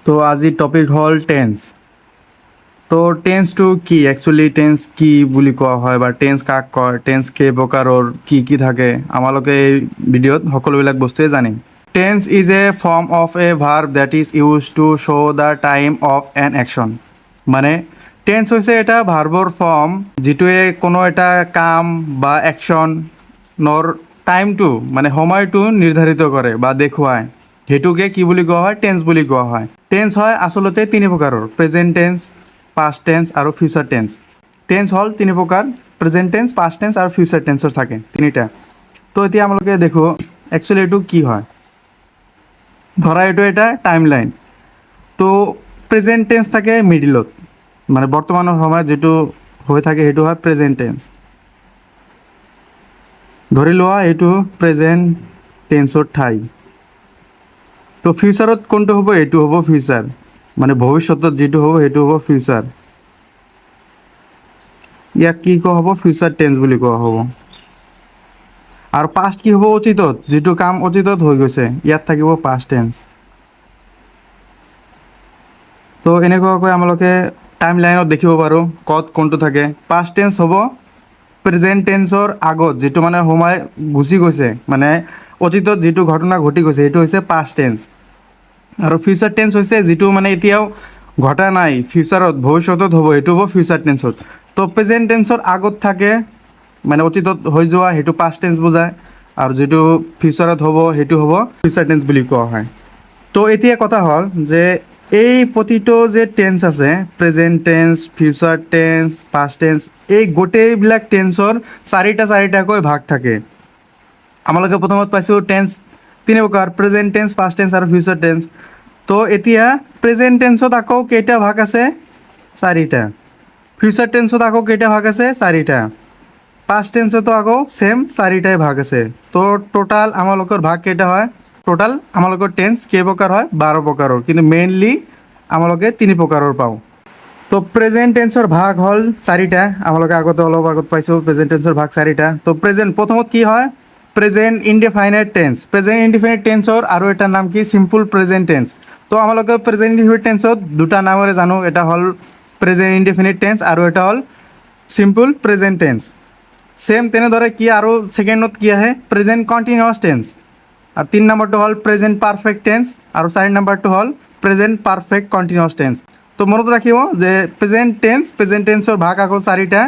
তো আজি টপিক হ'ল টেন্স। তো টেন্সটো কি, একচুৱেলি টেন্স কি বুলি কোৱা হয় বা টেন্স কাক কয়, টেন্স কেই প্ৰকাৰৰ, কি কি থাকে, আমালোকে এই ভিডিঅ'ত সকলোবিলাক বস্তুৱে জানিম। Tense is a form of a verb that is used to show the time of an action. মানে টেন্স হৈছে এটা ভাৰ্বৰ ফৰ্ম, যিটোৱে কোনো এটা কাম বা একশ্যনৰ টাইমটো, মানে সময়টো নিৰ্ধাৰিত কৰে বা দেখুৱায়। সেইটোকে কি বুলি কোৱা হয়? টেন্স বুলি কোৱা হয়। টেন্স হয় আচলতে তিনি প্ৰকাৰৰ: প্ৰেজেণ্ট টেন্স, পাষ্ট টেন্স আৰু ফিউচাৰ টেন্স। টেন্স হ'ল তিনি প্ৰকাৰ: প্ৰেজেণ্ট টেন্স, পাষ্ট টেন্স আৰু ফিউচাৰ টেন্সৰ থাকে তিনিটা। তো এতিয়া আমালোকে দেখোঁ একচুৱেলি এইটো কি হয়। ধৰা এইটো এটা টাইম লাইন। তো প্ৰেজেণ্ট টেন্স থাকে মিডিলত, মানে বৰ্তমানৰ সময়ত যিটো হৈ থাকে সেইটো হয় প্ৰেজেণ্ট টেন্স। ধৰি লোৱা এইটো প্ৰেজেণ্ট টেন্সৰ ঠাই। তো ফিউচাৰত কোনটো হ'ব? এইটো হ'ব ফিউচাৰ, মানে ভৱিষ্যতত যিটো হ'ব সেইটো হ'ব ফিউচাৰ। ইয়াক কি কোৱা হ'ব? ফিউচাৰ টেন্স বুলি কোৱা হ'ব। আৰু পাষ্ট কি হ'ব? অতীতত যিটো কাম অতীতত হৈ গৈছে, ইয়াত থাকিব পাষ্ট টেন্স। তো এনেকুৱাকৈ আমালোকে টাইম লাইনত দেখিব পাৰোঁ ক'ত কোনটো থাকে। পাষ্ট টেন্স হ'ব প্ৰেজেণ্ট টেন্সৰ আগত, যিটো মানে সময় গুচি গৈছে, মানে অতীতত যিটো ঘটনা ঘটি গৈছে, সেইটো হৈছে পাষ্ট টেন্স। আৰু ফিউচাৰ টেন্স হৈছে যিটো মানে এতিয়াও ঘটা নাই, ফিউচাৰত, ভৱিষ্যতত হ'ব, সেইটো হ'ব ফিউচাৰ টেন্সত। তো প্ৰেজেণ্ট টেন্সৰ আগত থাকে, মানে অতীতত হৈ যোৱা, সেইটো পাষ্ট টেন্স বুজায় আৰু যিটো ফিউচাৰত হ'ব সেইটো হ'ব ফিউচাৰ টেন্স বুলি কোৱা হয়। তো এতিয়া কথা হ'ল যে এই প্ৰতিটো যে টেন্স আছে, present tense, future tense, past tense, এই গোটেইবিলাক টেন্সৰ চাৰিটা চাৰিটাকৈ ভাগ থাকে। আমালোকে প্ৰথমত পাইছোঁ টেন্স তিনি প্ৰকাৰ: প্ৰেজেণ্ট টেন্স, পাষ্ট টেন্স আৰু ফিউচাৰ টেন্স। তো এতিয়া প্ৰেজেণ্ট টেন্সত আকৌ কেইটা ভাগ আছে? চাৰিটা। ফিউচাৰ টেন্সত আকৌ কেইটা ভাগ আছে? চাৰিটা। পাষ্ট টেন্সতো আকৌ ছেম চাৰিটাই ভাগ আছে। তো টোটাল আমালোকৰ ভাগ কেইটা হয়? টোটাল আমালোকৰ টেন্স কেই প্ৰকাৰ হয়? 12 প্ৰকাৰৰ। কিন্তু মেইনলি আমালোকে তিনি প্ৰকাৰৰ পাওঁ। তো প্ৰেজেণ্ট টেন্সৰ ভাগ হ'ল চাৰিটা। আমালোকে আগতে অলপ আগত পাইছোঁ প্ৰেজেণ্ট টেন্সৰ ভাগ চাৰিটা। তো প্ৰেজেণ্ট প্ৰথমত কি হয়? Present indefinite tense. Present indefinite টেন্সৰ আৰু এটা নাম কি? Simple present tense. তো আমালোকে প্ৰেজেণ্ট ইনডিফাইনাইট টেন্সত দুটা নামেৰে জানো। এটা হ'ল প্ৰেজেণ্ট ইনডিফাইনাইট টেন্স আৰু এটা হ'ল চিম্পুল প্ৰেজেণ্ট টেন্স। ছেম তেনেদৰে কি আৰু ছেকেণ্ডত কি আহে? Present continuous tense. আৰু তিনি নম্বৰটো হ'ল প্ৰেজেণ্ট পাৰফেক্ট টেন্স আৰু চাৰি নম্বৰটো হ'ল প্ৰেজেণ্ট পাৰফেক্ট কণ্টিনিউৱাছ টেন্স। তো মনত ৰাখিব যে প্ৰেজেণ্ট টেন্স, প্ৰেজেণ্ট টেন্সৰ ভাগ আকৌ চাৰিটা।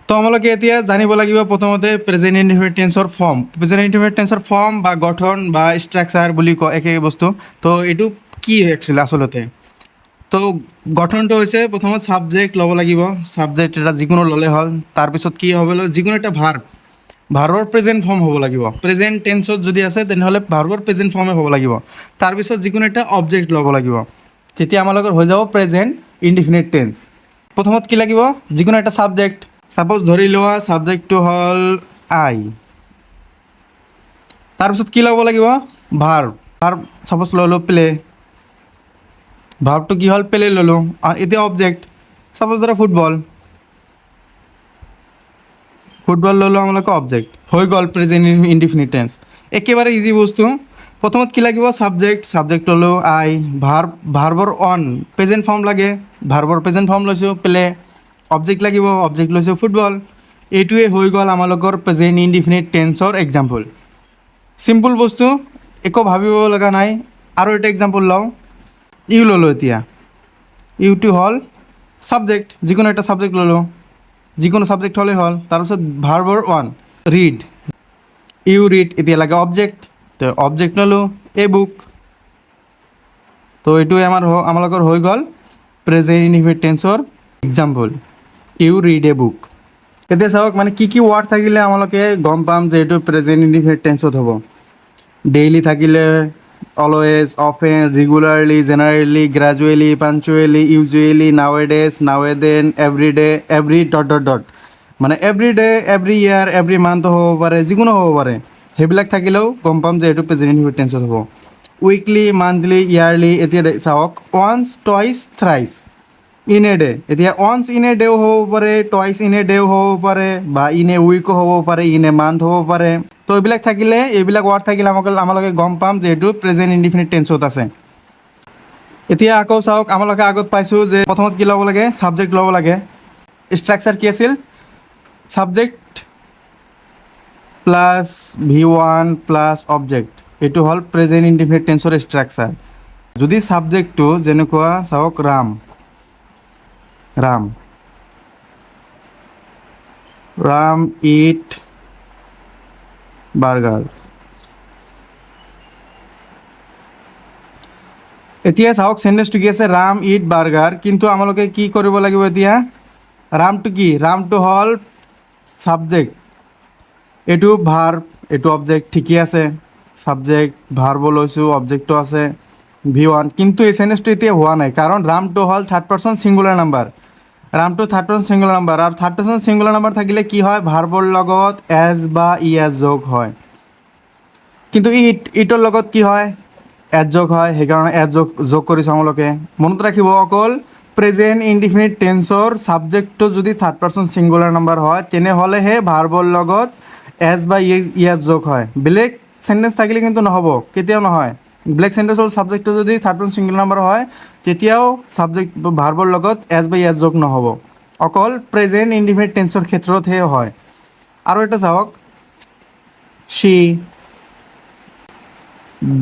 তো আমালোকে এতিয়া জানিব লাগিব প্ৰথমতে প্ৰেজেণ্ট ইনডিফিনিট টেন্সৰ ফৰ্ম। প্ৰেজেণ্ট ইনডিফিনিট টেন্সৰ ফৰ্ম বা গঠন বা ষ্ট্ৰাকচাৰ বুলি কয়, একে বস্তু। তো এইটো কি একচুৱেলি আচলতে? তো গঠনটো হৈছে প্ৰথমত ছাবজেক্ট ল'ব লাগিব। ছাবজেক্ট এটা যিকোনো ল'লে হ'ল। তাৰপিছত কি হ'ব লাগিব? যিকোনো এটা ভাৰ্ব, ভাৰ্বৰ প্ৰেজেণ্ট ফৰ্ম হ'ব লাগিব। প্ৰেজেণ্ট টেন্সত যদি আছে, তেনেহ'লে ভাৰ্বৰ প্ৰেজেণ্ট ফৰ্মে হ'ব লাগিব। তাৰপিছত যিকোনো এটা অবজেক্ট ল'ব লাগিব। তেতিয়া আমালোকৰ হৈ যাব প্ৰেজেণ্ট ইনডিফিনিট টেন্স। প্ৰথমত কি লাগিব? যিকোনো এটা ছাবজেক্ট। ছাপ'জ ধৰি লোৱা ছাবজেক্টটো হ'ল আই। তাৰপিছত কি ল'ব লাগিব? ভাৰ্ব। ভাৰ্ব ছাপ'জ ল'লোঁ প্লে। ভাৰ্বটো কি হ'ল? প্লে ল'লোঁ। এতিয়া অবজেক্ট, ছাপ'জ ধৰা ফুটবল। ফুটবল ল'লোঁ আমালোকে অবজেক্ট। হৈ গ'ল প্ৰেজেণ্ট ইনডিফিনিট টেন্স। একেবাৰে ইজি বস্তু। প্ৰথমত কি লাগিব? ছাবজেক্ট। ছাবজেক্ট ল'লোঁ আই। ভাৰ্ব, ভাৰ্বৰ অন প্ৰেজেণ্ট ফৰ্ম লাগে, ভাৰ্বৰ প্ৰেজেণ্ট ফৰ্ম লৈছোঁ প্লে। অবজেক্ট লাগিব, অবজেক্ট লৈছোঁ ফুটবল। এইটোৱে হৈ গ'ল আমালোকৰ প্ৰেজেণ্ট ইনডিফিনিট টেন্সৰ এক্সাম্পল। চিম্পুল বস্তু, একো ভাবিব লগা নাই। আৰু এটা এক্সাম্পল লওঁ। ইউ ল'লোঁ। এতিয়া ইউটো হ'ল ছাবজেক্ট। যিকোনো এটা ছাবজেক্ট ল'লোঁ, যিকোনো ছাবজেক্ট হ'লেই হ'ল। তাৰপিছত ভাৰ্বৰ ওৱান, ৰিড। You read. এতিয়া লাগে অবজেক্ট। তো অবজেক্ট ল'লোঁ এ বুক। তো এইটোৱে আমালোকৰ হৈ গ'ল প্ৰেজেণ্ট ইনডিফিনিট টেন্সৰ example: You read a book. এতিয়া চাওক, মানে কি কি ৱাৰ্ড থাকিলে আমালোকে গম পাম যে এইটো প্ৰেজেণ্ট ইনডিফিনিট টেন্সত হ'ব। ডেইলি থাকিলে, always, often, regularly, generally, gradually, punctually, usually, nowadays, now then, every day, every dot dot dot, মানে every day, every year, every মান্থো হ'ব পাৰে, যিকোনো হ'ব পাৰে। সেইবিলাক থাকিলেও গম পাম যে এইটো প্ৰেজেণ্ট ইনডিফিনিট টেন্সত হ'ব। Weekly, monthly, yearly. এতিয়া চাওক, once, twice, thrice in a day। এতিয়া ওৱান্স ইন এ ডেও হ'ব পাৰে, টুৱাইচ ইন এ ডেও হ'ব পাৰে বা ইন এ উইকো হ'ব পাৰে, ইন এ মান্থ হ'ব পাৰে। তো এইবিলাক থাকিলে, এইবিলাক ৱাৰ্ড থাকিলে আমালোকে গম পাম যে এইটো প্ৰেজেণ্ট ইনডিফিনিট টেন্সত আছে। এতিয়া আকৌ চাওক, আমালোকে আগত পাইছোঁ যে প্ৰথমত কি ল'ব লাগে? ছাবজেক্ট ল'ব লাগে। ষ্ট্ৰাকচাৰ কি আছিল? Subject plus V one plus object. এইটো হ'ল প্ৰেজেণ্ট ইনডিফিনিট টেন্সৰ ষ্ট্ৰাকচাৰ। যদি ছাবজেক্টটো যেনেকুৱা চাওক, Ram, Ram, "Ram eat burger"। এতিয়া চাওক, চেণ্টেন্সটো কি আছে? "Ram eat burger"। কিন্তু আমালোকে কি কৰিব লাগিব এতিয়া? ৰামটো কি? ৰামটো হ'ল ছাবজেক্ট। এইটো ভাৰ্ব, এইটো অবজেক্ট, ঠিকেই আছে। ছাবজেক্ট, ভাৰ্বো লৈছোঁ, অবজেক্টো আছে, ভি ওৱান। কিন্তু এই চেণ্টেন্সটো এতিয়া হোৱা নাই, কাৰণ ৰামটো হ'ল থাৰ্ড পাৰ্চন ছিংগুলাৰ নাম্বাৰ। ৰামটো থাৰ্ড পাৰ্চন ছিংগুলাৰ নাম্বাৰ আৰু থাৰ্ড পাৰ্চন ছিংগুলাৰ নাম্বাৰ থাকিলে কি হয়? ভাৰ্বৰ লগত এছ বা ই এছ যোগ হয়। কিন্তু ইট, ইটৰ লগত কি হয়? এছ যোগ হয়। সেইকাৰণে এছ যোগ কৰিছোঁ আমালোকে। মনত ৰাখিব, অকল প্ৰেজেণ্ট ইনডিফিনিট টেন্সৰ ছাবজেক্টটো যদি থাৰ্ড পাৰ্চন ছিংগুলাৰ নাম্বাৰ হয়, তেনেহ'লেহে ভাৰ্বৰ লগত এছ বা ই এছ যোগ হয়। বেলেগ চেণ্টেঞ্চ থাকিলে কিন্তু নহ'ব, কেতিয়াও নহয়। বেলেগ চেণ্টেঞ্চ হ'ল ছাবজেক্টটো যদি থাৰ্ড পাৰ্চন ছিংগুলাৰ নাম্বাৰ হয়, তেতিয়াও ছাবজেক্ট ভাৰ্বৰ লগত এছ বা ই এছ যোগ নহ'ব। অকল প্ৰেজেণ্ট ইনডিফিনিট টেন্সৰ ক্ষেত্ৰতহে হয়। আৰু এটা চাওক, "She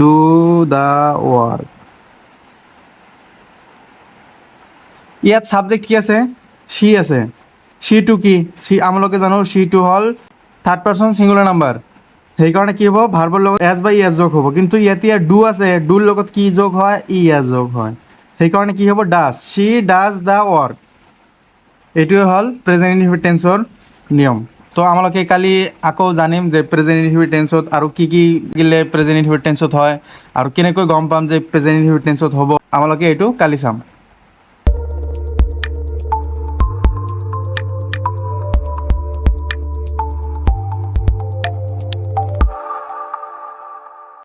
do the work"। ইয়াত ছাবজেক্ট কি আছে? চি আছে। চিটো কি? চি আমালোকে জানো, চিটো হ'ল থাৰ্ড পাৰ্চন ছিংগুলাৰ নাম্বাৰ। সেইকাৰণে কি হ'ব? ভাৰ্বৰ লগত এছ বা ই এছ যোগ হ'ব। কিন্তু ইয়াত ইয়াত do আছে। ডুৰ লগত কি যোগ হয়? ই এছ যোগ হয়। সেইকাৰণে কি হ'ব? Does. "She does the work"। এইটোৱে হ'ল প্ৰেজেণ্ট ইনডিফিনিট টেন্সৰ নিয়ম। তো আমালোকে কালি আকৌ জানিম যে প্ৰেজেণ্ট ইনডিফিনিট টেন্সত আৰু কি কি দিলে প্ৰেজেণ্ট ইনডিফিনিট টেন্সত হয় আৰু কেনেকৈ গম পাম যে প্ৰেজেণ্ট ইনডিফিনিট টেন্সত হ'ব। আমালোকে এইটো কালি চাম।